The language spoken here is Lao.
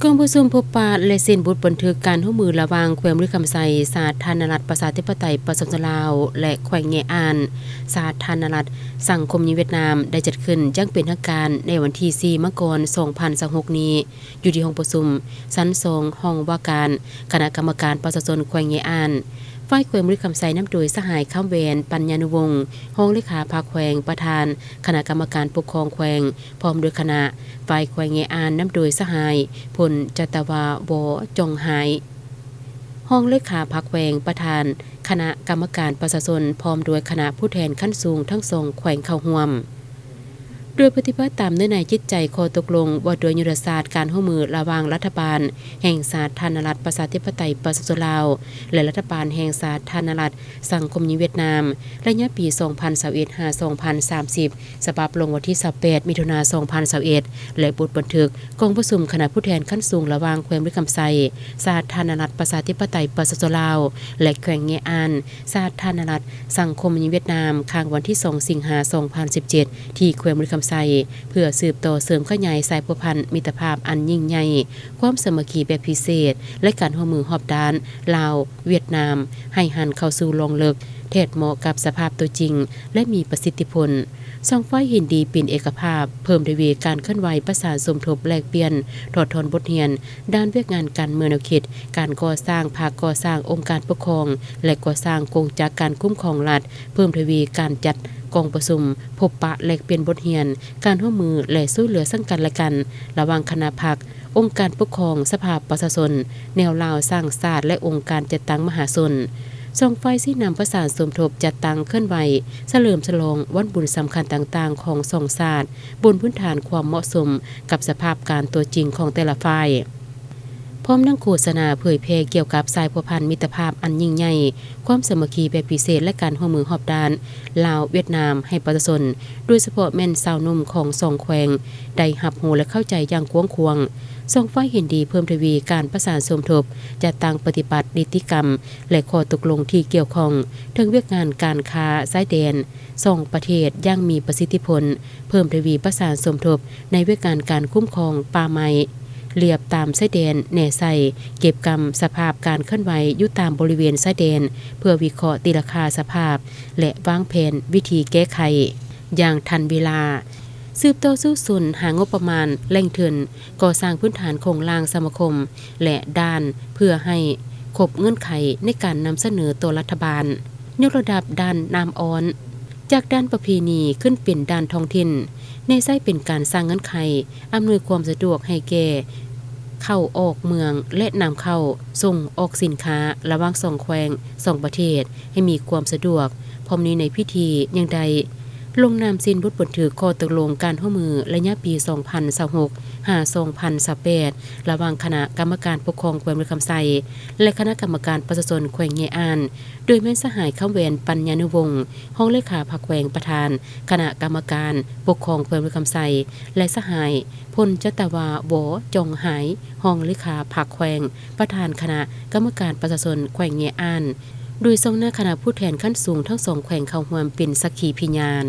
ກອງປະຊຸມພົບປະ ແລະ ເຊັນບົດບັນທຶກການຮ່ວມມືລະຫວ່າງແຂວງບໍລິຄຳໄຊ ສາທາລະນະລັດປະຊາທິປະໄຕປະຊາຊົນລາວ ແລະ ແຂວງເຫງ້ອານ ສາທາລະນະລັດສັງຄົມຍິງຫວຽດນາມ ໄດ້ຈັດຂຶ້ນຢ່າງເປັນທາງການໃນວັນທີສີ່ ມັງກອນ ສອງພັນຊາວຫົກນີ້ ຢູ່ທີ່ຫ້ອງປະຊຸມຊັ້ນສອງ ຫ້ອງວ່າການຄະນະກຳມະການປະຊາຊົນແຂວງເຫງ້ອານ. ຝ່າຍແຂວງບໍລິຄຳໄຊນຳໂດຍສະຫາຍ ຄຳແຫວນ ປັນຍານຸວົງ ຮອງເລຂາພັກແຂວງ, ປະທານຄະນະກຳມະການປົກຄອງແຂວງ ພ້ອມດ້ວຍຄະນະ. ຝ່າຍແຂວງເຫງ້ອານນຳໂດຍສະຫາຍ ພົນຈັດຕະວາ ວໍ ຈອງຫາຍ ຮອງເລຂາພັກແຂວງ, ປະທານຄະນະກຳມະການປະຊາຊົນ ພ້ອມດ້ວຍຄະນະຜູ້ແທນຂັ້ນສູງທັງສອງແຂວງເຂົ້າຮ່ວມ. ໂດຍປະຕິບັດຕາມເນື້ອໃນຈິດໃຈຂໍ້ຕົກລົງວ່າດ້ວຍຍຸດທະສາດການຮ່ວມມືລະຫວ່າງລັດຖະບານແຫ່ງສາທາລະນະລັດປະຊາທິປະໄຕປະຊາຊົນລາວ ແລະ ລັດຖະບານແຫ່ງສາທາລະນະລັດສັງຄົມຍິງຫວຽດນາມ ໄລຍະປີສອງພັນຊາວເອັດ ຫາ ສອງພັນສາມສິບ ສະບັບລົງວັນທີຊາວແປດ ມິຖຸນາ ສອງພັນຊາວເອັດ ແລະ ບົດບັນທຶກກອງປະຊຸມຄະນະຜູ້ແທນຂັ້ນສູງລະຫວ່າງແຂວງບໍລິຄຳໄຊ ສາທາລະນະລັດປະຊາທິປະໄຕປະຊາຊົນລາວ ແລະ ແຂວງເຫງ້ອານ ສາທາລະນະລັດສັງຄົມຍິງຫວຽດນາມ ຄ້າງວັນທີສອງ ສິງຫາ ສອງພັນສິບເຈັດ ທີ່ແຂວງບໍລິຄຳໄຊ ເພື່ອສືບຕໍ່ເສີມຂະຫຍາຍສາຍພົວພັນມິດຕະພາບອັນຍິ່ງໃຫຍ່, ຄວາມສາມັກຄີແບບພິເສດ ແລະ ການຮ່ວມມືຮອບດ້ານລາວ-ຫວຽດນາມ ໃຫ້ຫັນເຂົ້າສູ່ລວງເລິກ, ແທດເໝາະກັບສະພາບຕົວຈິງ ແລະ ມີປະສິດທິຜົນ. ສອງຝ່າຍເຫັນດີເປັນເອກະພາບ, ເພີ່ມທະວີການເຄື່ອນໄຫວປະສານສົມທົບ, ແລກປ່ຽນ, ຖອດຖອນບົດຮຽນ ດ້ານວຽກງານການເມືອງແນວຄິດ, ການກໍ່ສ້າງພາກກໍ່ສ້າງອົງການປົກຄອງ ແລະ ກໍ່ສ້າງກົງຈັກການຄຸ້ມຄອງລັດ, ເພີ່ມທະວີການຈັດກອງປະຊຸມ, ພົບປະແລກປ່ຽນບົດຮຽນ, ການຮ່ວມມື ແລະ ຊ່ວຍເຫຼືອເຊິ່ງກັນ ແລະ ກັນ ລະຫວ່າງຄະນະພັກ, ອົງການປົກຄອງ, ສະພາປະຊາຊົນ, ແນວລາວສ້າງຊາດ ແລະ ອົງການຈັດຕັ້ງມະຫາຊົນ. ສອງຝ່າຍຊີ້ນຳປະສານສົມທົບ, ຈັດຕັ້ງເຄື່ອນໄຫວ, ສະເຫຼີມສະຫຼອງວັນບຸນສຳຄັນຕ່າງໆຂອງສອງຊາດ, ບົນພື້ນຖານຄວາມເໝາະສົມກັບສະພາບການຕົວຈິງຂອງແຕ່ລະຝ່າຍ, ພ້ອມທັງໂຄສະນາເຜີຍແຜ່ກ່ຽວກັບສາຍພົວພັນມິດຕະພາບອັນຍິ່ງໃຫຍ່, ຄວາມສາມັກຄີແບບພິເສດ ແລະ ການຮ່ວມມືຮອບດ້ານລາວ-ຫວຽດນາມໃຫ້ປະຊາຊົນ, ໂດຍສະເພາະແມ່ນຊາວໜຸ່ມຂອງສອງແຂວງ ໄດ້ຮັບຮູ້ ແລະ ເຂົ້າໃຈຢ່າງກວ້າງຂວາງ. ສອງຝ່າຍເຫັນດີເພີ່ມທະວີການປະສານສົມທົບ, ຈັດຕັ້ງປະຕິບັດນິຕິກຳ ແລະ ຂໍ້ຕົກລົງທີ່ກ່ຽວຂ້ອງ ເຖິງວຽກງານການຄ້າຊາຍແດນ ສອງປະເທດຢ່າງມີປະສິດທິຜົນ, ເພີ່ມທະວີປະສານສົມທົບໃນວຽກງານການຄຸ້ມຄອງປ່າໄມ້ລຽບຕາມຊາຍແດນແນໃສ່, ເກັບກຳສະພາບການເຄື່ອນໄຫວຢູ່ຕາມບໍລິເວນຊາຍແດນ ເພື່ອວິເຄາະຕີລາຄາສະພາບ ແລະ ວາງແຜນວິທີແກ້ໄຂຢ່າງທັນເວລາ, ສືບຕໍ່ສູ້ຊົນຫາງົບປະມານ, ແຫຼ່ງທຶນ, ກໍ່ສ້າງພື້ນຖານໂຄງລ່າງສະມາຄົມ ແລະ ດ່ານ ເພື່ອໃຫ້ຄົບເງື່ອນໄຂໃນການນຳສະເໜີຕໍ່ລັດຖະບານ. ຍົກລະດັບດ່ານນ້ຳອ່ອນ ຈາກດ່ານປະເພນີຂຶ້ນເປັນດ່ານທ້ອງຖິ່ນ, ແນໃສ່ເປັນການສ້າງເງື່ອນໄຂອຳນວຍຄວາມສະດວກໃຫ້ແກ່ເຂົ້າອອກເມືອງ ແລະ ນຳເຂົ້າສົ່ງອອກສິນຄ້າລະຫວ່າງສອງແຂວງ, ສອງປະເທດ ໃຫ້ມີຄວາມສະດວກ. ພ້ອມນີ້ໃນພິທີຍັງໄດ້ລົງນາມເຊັນບົດບັນທຶກຂໍ້ຕົກລົງການຮ່ວມມືໄລຍະປີສອງພັນຊາວຫົກ ຫາ ສອງພັນຊາວແປດ ລະຫວ່າງຄະນະກຳມະການປົກຄອງແຂວງບໍລິຄຳໄຊ ແລະ ຄະນະກຳມະການປະຊາຊົນແຂວງເຫງ້ອານ ໂດຍແມ່ນສະຫາຍ ຄຳແຫວນ ປັນຍານຸວົງ ຮອງເລຂາພັກແຂວງ, ປະທານຄະນະກຳມະການປົກຄອງແຂວງບໍລິຄຳໄຊ ແລະ ສະຫາຍ ພົນຈັດຕະວາ ວໍ ຈອງຫາຍ ຮອງເລຂາພັກແຂວງ, ປະທານຄະນະກຳມະການປະຊາຊົນແຂວງເຫງ້ອານ ໂດຍສົ່ງໜ້າຄະນະຜູ້ແທນຂັ້ນສູງທັງສອງແຂວງເຂົ້າຮ່ວມເປັນສັກຂີພິຍານ.